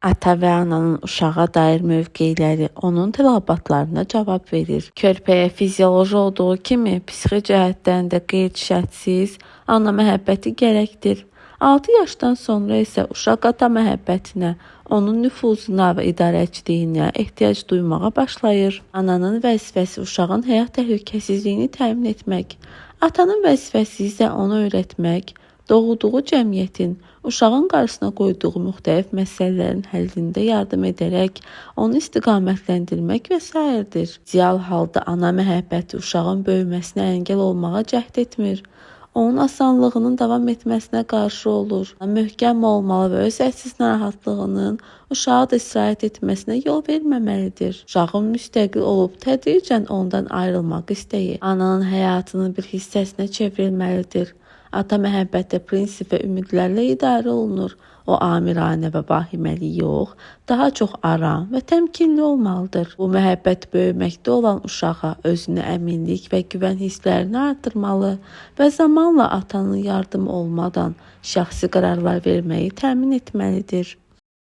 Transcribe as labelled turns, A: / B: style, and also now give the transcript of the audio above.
A: Ata və ananın uşağa dair mövqeləri onun tələbatlarına cavab verir. Körpəyə fizioloji olduğu kimi psixi cəhətdən də qeyd-şərtsiz ana məhəbbəti gərəkdir. 6 yaşdan sonra isə uşaq ata məhəbbətinə, onun nüfuzuna və idarəçiliyinə ehtiyac duymağa başlayır. Ananın vəzifəsi uşağın həyat təhlükəsizliyini təmin etmək, atanın vəzifəsi isə onu öyrətmək, doğulduğu cəmiyyətin uşağın qarşısına qoyduğu müxtəlif məsələlərin həllində yardım edərək onu istiqamətləndirmək və sairədir. İdeal halda ana məhəbbəti uşağın böyüməsinə əngəl olmağa cəhd etmir. Onun asanlığının davam etməsinə qarşı olur. Möhkəm olmalı və öz ətsiz narahatlığının uşağa da istirahət etməsinə yol verməməlidir. Uşağın müstəqil olub tədricən ondan ayrılmaq istəyi ananın həyatının bir hissəsinə çevrilməlidir. Ata məhəbbəti prinsip və ümidlərlə idarə olunur. O amiranə və vahiməli yox, daha çox aram və təmkinli olmalıdır. Bu məhəbbət böyüməkdə olan uşağa özünə əminlik və güvən hisslərini artırmalı və zamanla atanın yardımı olmadan şəxsi qərarlar verməyi təmin etməlidir.